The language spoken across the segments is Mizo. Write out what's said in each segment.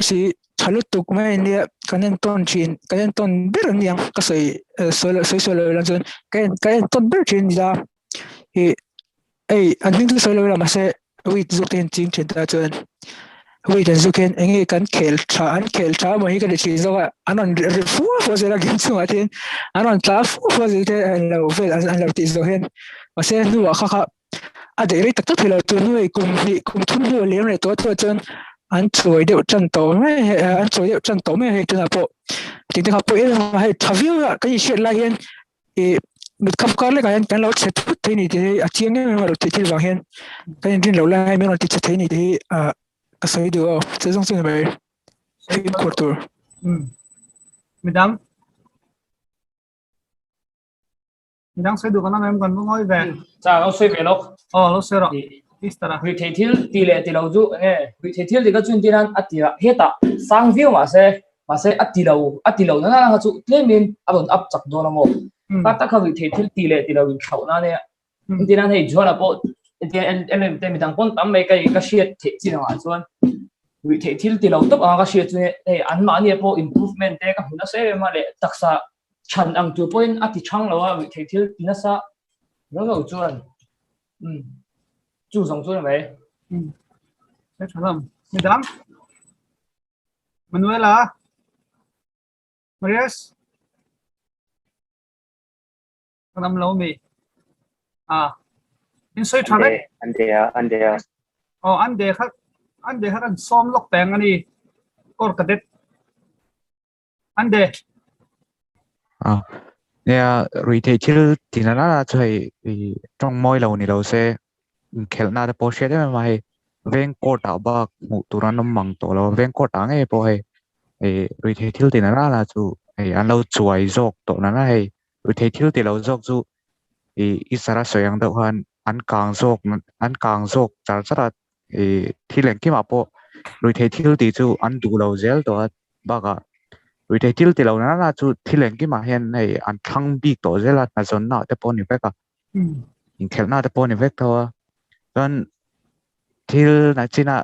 si tha lutuk mai ania kan entawn thin kan entawn ber an ni ang ka sawi sawi sawi lo ila chuan ka en ka entawn ber thin a ni a ih hei an hming chu sawi lo ila mahse weed zawk te hian ching thin ta chuan weed an zuk hian eng nge kan khel tha an khel tha emaw hi ka ti thin zawk a an rawn ri fua fua zel a game chhungah te hian an rawn tla fua fua zel te an lo vel an lo tih zawh hian mahse hnuah kha kha a daih rei tak tak thei lo tun hnu kum hnih kum thum hnu a liam leh tawh chuan chuan an chawi deuh tan tawh mai hei an chawi deuh tan tawh mai hei tunah pawh tih te kha pawh em em a hei tha viau a kan inhriat lai hian ih mit khap kar lekah hian kan lo chhe thut thei ni tih hi a chiang em em a tih thil vang hian kan inrin loh lai min rawn ti chhe thei ni tih hi ah ka sawi duh a chu zawng chu ni mai fimkhur tur. Midang Midang sawi duh kan awm em kan va ngawi ve. Cha lo sawi ve lawk. Aw lo sawi rawh. Easter a. Ruihtheih thil ti leh ti lo chu enge ruihtheih thil ti ka chun tin a ti ah hetah sang viau mahse mahse a ti lo a ti lo nana kha chu tlemin a rawn up chak dawn a maw. Ka tak kha ruihtheih thil ti leh ti lo in thlauh na nia. Tin an hei Juana pawh em te midang pawn tam mai ka ka hriat theih chin angah chuan ruihtheih thil ti lo tawp anga ka hriat chu hei anmahni pawh improvement te ka hmu nasa em em a leh taksa chhan ang tur pawhin a ti chhang lo a ruihtheih thil ti nasa lo lo chuan um chu zawng chu ni mai. Um he tha lam midang Manuela Marias ka lam lo mi a in soi tha vek an de a an de a oh an de kha an de kha kan som lok teng ani kor cadet An de. A nia ruihtheih thil ti na na chu hei i tawng mawi lo ni lo se inkhelhna te pawh hriat em em a hei veng court ah bak hmuh tur an awm mang tawh lo a veng court ah ngei pawh hei ih ruihtheih thil ti na na chu hei an lo chuai zawk tawh na na hei ruihtheih thil ti lo zawk chu ih i sara sawi ang deuh khan an kang zawk an kang zawk char char a ih thil engkimah pawh ruihtheih thil tih chu an duh lo zel tawh a bakah ruihtheih thil ti lo na na chu thil engkimah hian hei an thlang bik tawh zel a hnazawnna te pawh a ni vek a inkhelhna te pawh a ni vek tho a chuan thil na chinah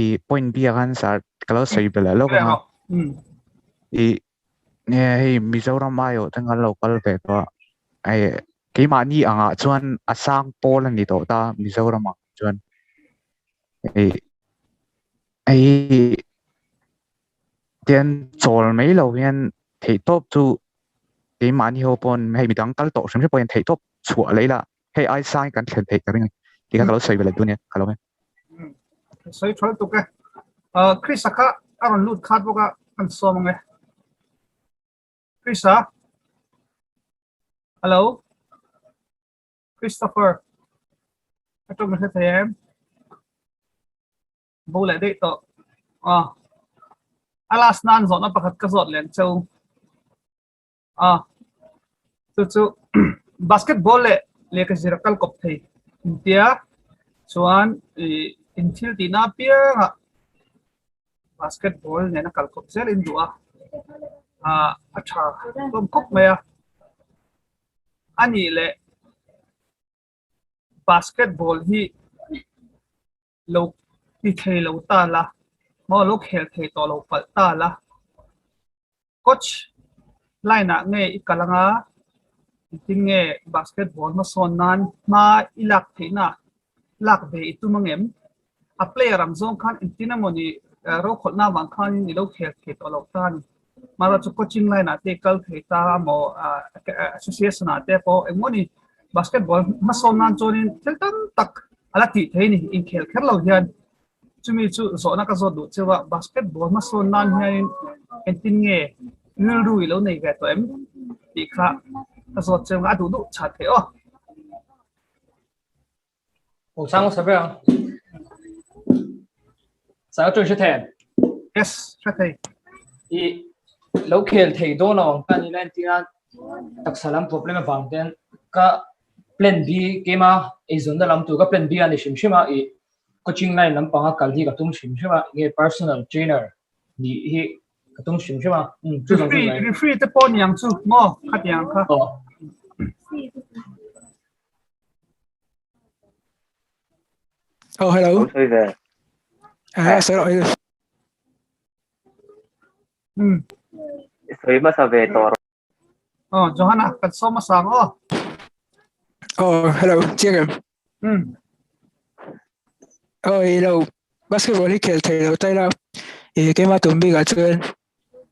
ih point B ah khan sir ka lo sawi belh lawk ang a ih nge hei Mizoram aiawh te kan lo kal ve tawh a hei keimahni angah chuan a sang pawl a ni tawh ta Mizoram ah chuan hei hei tian chawl mai lo hian theihtawp chu keimahni ho pawn hei midang kal tawh hrim hrim pawhin theihtawp chhuah leh ila hei ai sang hi kan thlen theih ka ring a ni tih kha ka lo sawi ve leh duh ania ka lo e. Sawi tha lutuk e. Krista kha a rawn lut khat bawk a kan sawm ang e. Krista? Hello? Christopher? A tawng hre thei em? Bo leh daih tawh. Ah. A last nan zawhna pakhat ka zawt leh ang cheu. Ah. Chu chu basketball leh lehkha zir a kal kawp thei intia chuan ih in thil tihna apiangah basketball nen a kal kawp zel in duh a. Ah a tha hlawm khawp mai a. A nih leh basketball hi lo ti thei lo ta la, maw lo khel thei tawh lo palh ta la. Coach line ah nge i kal anga engtin nge basketball hmasawn nan hma i lak theihna lak ve i tum angem? A player ang zawng khan engtin emawni rokhawlhna avang khanin i lo khel thei tawh lo ta a ni. Mahra chu coaching line ah te i kal thei ta maw association ah te pawh engmawni basketball hmasawn nan chuanin thil tam tak a la tih thei a ni inkhel kher lo hian. Chumi chu zawhna ka zawt duh cheu a, basketball hmasawn nan hianin engtin nge rilru i lo nei ve tawh em tih kha ka zawt cheu a duh duh chhan theih aw. Aw chang sa ber ang. Sa chu hre thei. Yes, hre thei. I lo khel thei dawn lo ang ka ni la entir a taksa lam problem avang ten ka plan B keima eizawnna lam tur ka plan B a ni hrim hrim a i coaching line lampanga kal hi ka tum hrim hrim a nge personal trainer nih hi ka tum hrim hrim a um chu zawng chu mai referee te pawh niang chu maw khatiang kha aw Oh hello Lo sawi ve. Ah sawi rawh. Sawi hmasa ve tawh rawh. Oh, Johanna, kan sawm hmasa ang aw. Oh, hello, chiang em? Oh, i lo basketball hi khel thei lo tai la. I keimah tum bikah chuan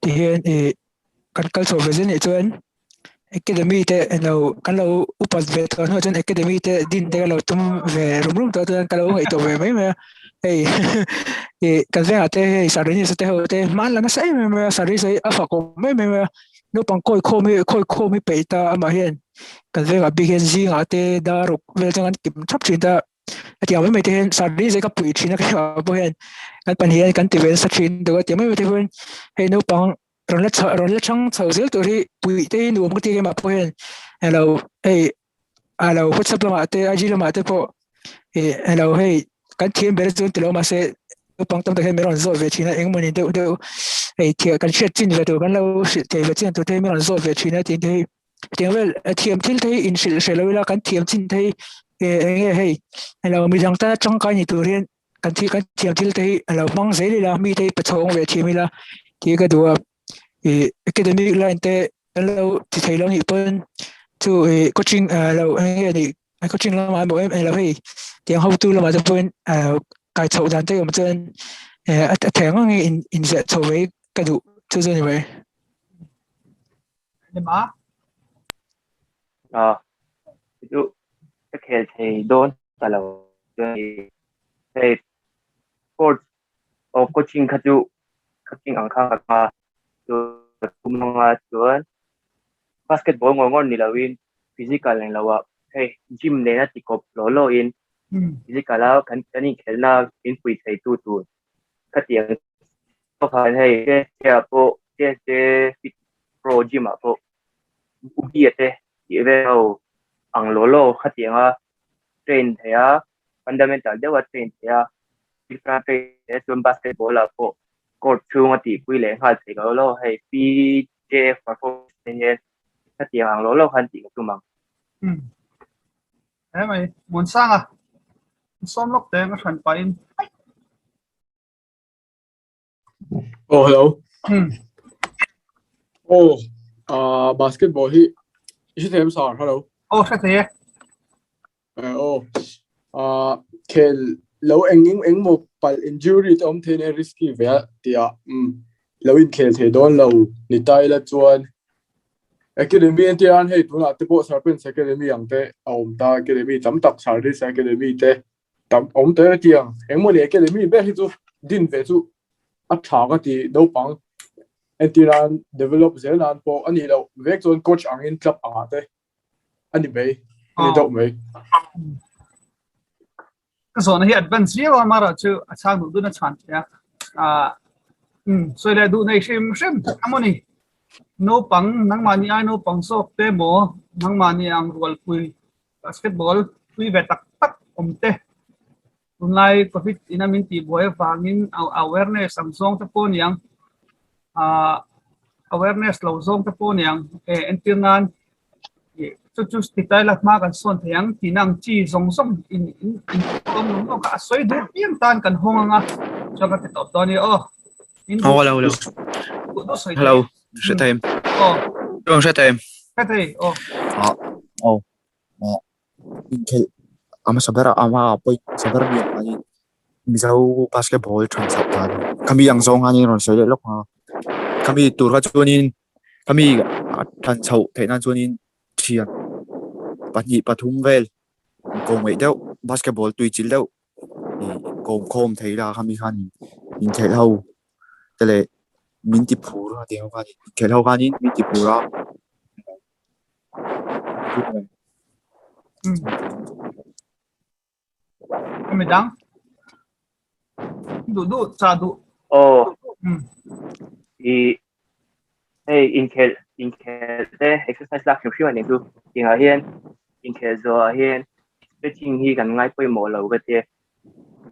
ti hian i kan kal chho ve zel nih chuan academy te eng kan lo upat ve tawh hnuah chuan academy te din te ka lo tum ve rum rum tawh chuan ka lo ngaihtuah ve mai mai a hei ih kan vengah te hei Sarissa te ho te hma an la nasa em em mai a Sarissa hi a fakawm em em mai a naupang kawi khawm hi khawi khawm hi peih ta amah hian kan vengah bik hian zingah te dar ruk vel chuan an kim thap thin ta a tiang mai mai te hian Sarissa hi ka puih thin a ka hriat pawh hian kan pahnih hian kan ti ve nasa thin deuh a tiang mai mai te hian hei naupang rawn la rawn la chang chho zel tur hi puih te hi nuam ka ti em ah pawh hian alo hei alo whatsapp lamah te IG lamah te pawh ih alo hei kan thiam ber chu tilo mahse naupang tam tak hian min rawn zawt ve thin a engemaw ni deuh deuh hei thiah kan hriat chin ve tur kan lo hrilh thei ve chin tur te hi min rawn zawt ve thin a tin te hi tiang vel thiam thil te hi inhrilh hre lo ila kan thiam chin te hi eng nge hei alo midang tana tangkai ni tur hian kan thil kan thiam thil te hi a lo hmang zel ila mi te hi pe chhawng ve thiam ila tih ka duh a ih academic line te kan lo ti thei lo nih pawn chu ih coaching lo eng nge nih coaching lamah emaw em lo hei tiang hotu lamah te pawhin kai chhoh dan te awm chuan a thei ang ang in inziah chho ve ka duh chu chu a ni mai. Ni ma? A chu ka khel thei dawn ta lo hei sports aw coaching kha chu coaching ang kha ka hma chu tum anga chuan basketball ngawr ngawr ni lo in physical eng lo ah hei gym nena ti kawp law law in physical a kan kan inkhelhna min pui thei tu tur khatiang khan hei ah pawh fit pro gym ah pawh Ubi-a te tih vel ho ang law law khatianga train thei a, fundamental deuha train thei a, thil train thei a chuan basketball ah pawh court chhunga tihpui leh nghal thei lo law hei PJF performance te hian khatiang ang law law khan tih ka tum ang. Umm. He mai, Muansanga, sawm lawk teh ka hran pahin. Oh, hello. Oh, basketball hi i hre thei em sir? Hello. Oh, hre thei e. Oh, khel lo eng eng eng maw pal injury te awm thei ne risky ve a tia. Lo in khel thei dawn lo ni ta ila chuan Academy an tia hei tunah te pawh Serpents Academy ang te a awm ta Academy tam tak Sardis Academy te Tam awm tawh e tiang engmaw ni academy ber hi chu din ve chu a tha ka ti naupang entir nan develop zel nan pawh a nih loh vek chuan coach angin club angah te a ni mai a ni deuh mai. Ka zawhna hi advance viau a mara chu a chhang duh dun a chhan thei a sawi leh duh nei hrim hrim amawni naupang nangmahni ai naupang zawk te maw nangmahni ang rualpui Basketball pui ve tak tak awm te, tunlai Covid ina min tih buai avangin awareness ang zawng te pawh aniang, awareness lo zawng te pawh aniang entir nan chu chu ti tai la hma kan sawn thei ang tihna ang chi zawng zawng in in awm lawm lawm kha a sawi duh piang tan kan hawng anga chuan ka ti tawp dawn a ni aw. Aw hello hello. Hello hre thei em? Aw. Hre thei em? Hre thei aw. Aw. Inkhelh a hmasa ber a ama pawi hmasa ber mi ang khanin Mizo basketball than chhoh dan khami ang zawng khanin rawn sawi leh lawk a khami tur kha chuanin khami a than chhoh theih nan chuanin thian pahnih pathum vel inkawmngeih deuh basketball tui chilh deuh ih kawm khawm thei la khami khan inkhelh ho te leh min ti phur a tih ho khanin inkhelh ho khanin min ti phur a. Midang duh duh cha duh. Aw. I hei inkhelh inkhelh te exercise lak hrim hrim a nih chu. Tingah hian inkhelh zawhah hian stretching hi kan ngai pawimawh lo ka tia.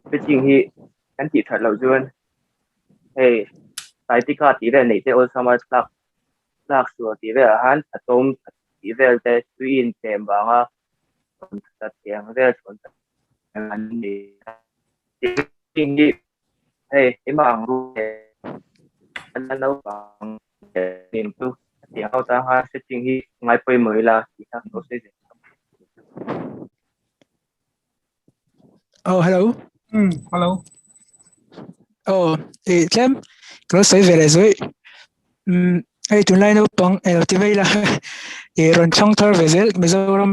Stretching hi kan tih that loh chuan hei sciatica tih vel neih te awlsam a tlak tlak sual tih velah khan thatawm tih vel te tui intlem vanga rawn that tiang vel chhawn an ni. Hei, ema ang ru la naupang nen chu hetiang ho tanga stretching hi ngai pawimawh ila tih kha ka lo sawi ve. Oh, hello. Hello. Oh, e tlem ka lo sawi ve leh zuih. Hei tunlai naupang eng lo ti mai ila i rawn chhang thar ve zel Mizoram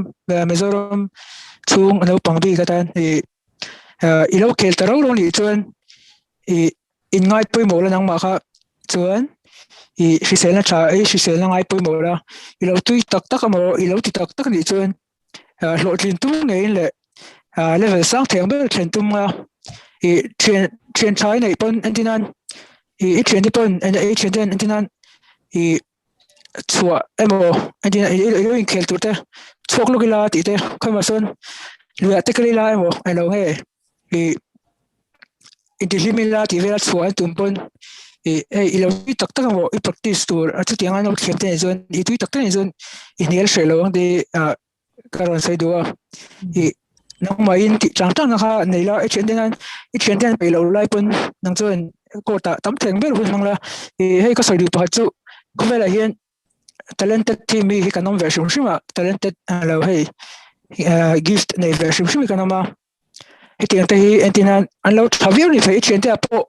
Mizoram chhung naupang bik atan i i lo khel ta rau rau nih chuan i inngai pawimawh la nangmah kha chuan i hriselna tha i hriselna ngai pawimawh la i lo tui tak tak emaw i lo ti tak tak nih chuan hlawhtlin tum ngeiin leh level sang thei ang ber thlen tum a i thian thian tha i neih pawn entir nan i i thian te pawn i thian ten entir nan i chhuah emaw entir nan i lo inkhel tur te chhuak lawk ila tih te khawiah sawn luiah te kal ila emaw eng lo nge i intihlim ila tih vela chhuah an tum pawn i hei i lo tui tak tak emaw i practice tur a chutiang a lo thiam te nih chuan i tui tak tak nih chuan i hnial hreh lo ang tih ah ka rawn sawi duh a i nangmahin tih chang chang na kha nei la i thian te hian i thian te hian peih loh lai pawn nang chuan court ah tam theng ber hun hmang la i hei ka sawi duh pakhat chu khawvelah hian talented team hi kan awm ve hrim hrim a talented lo hei gift nei ve hrim hrim hi kan awm a. Hetiang te hi entir nan an lo tha viau ni thei i thiante ah pawh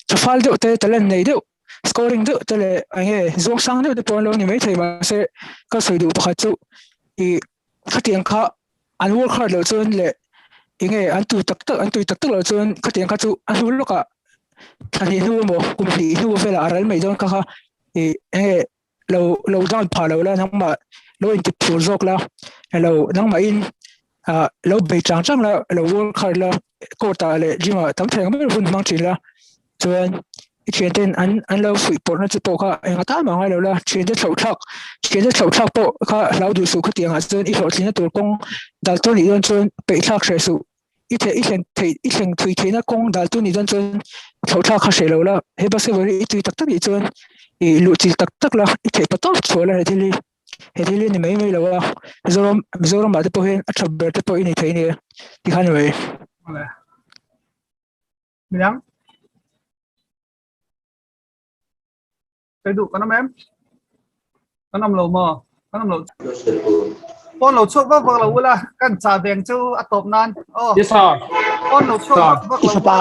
tha fal deuh te talent nei deuh scoring deuh te leh eng nge zawng sang deuh te pawh an lo ni maithei mahse ka sawi duh pakhat chu ih khatiang kha an work hard loh chuan leh eng nge an tui tak tak an tui tak tak loh chuan khatiang kha chu a hnu lawkah thla hnih hnu emaw kum hnih hnu velah a ral mai dawn kha kha ih eng nge lo lo down phah lo la nangmah lo inti phur zawk la lo nangmahin ah lo bei chang chang la lo work hard la court ah leh gym ah tam thei ang ber hun hmang thin la chuan i thian ten an an lo fuih pawrh na chu pawh kha eng atan mah ngai lo la thian te thlauh thlak thian te thlauh thlak pawh kha hlau duh suh khatiang ah chuan i hlawhtlinna tur kawng dal tur nih dawn chuan peih thlak hreh suh i theh i thleng theih i thleng thui theihna kawng dal tu nih dawn chuan thlauh thlak kha hreh lo la he basketball hi i tui tak tak nih chuan i luh chilh tak tak la i theih pa tawp chhuah la he thil hi he thil hi a ni mai mai lo a Mizoram Mizoram ah te pawh hian a tha ber te pawh i ni thei a ni tikhan ni mai. Midang Kai duh kan awm em? Kan awm lo maw? Kan awm lo. Phone lo chhuak vak vak lo ula kan cha veng chu a tawp nan. Oh. Yes sir. Phone lo chhuak vak vak lo ula.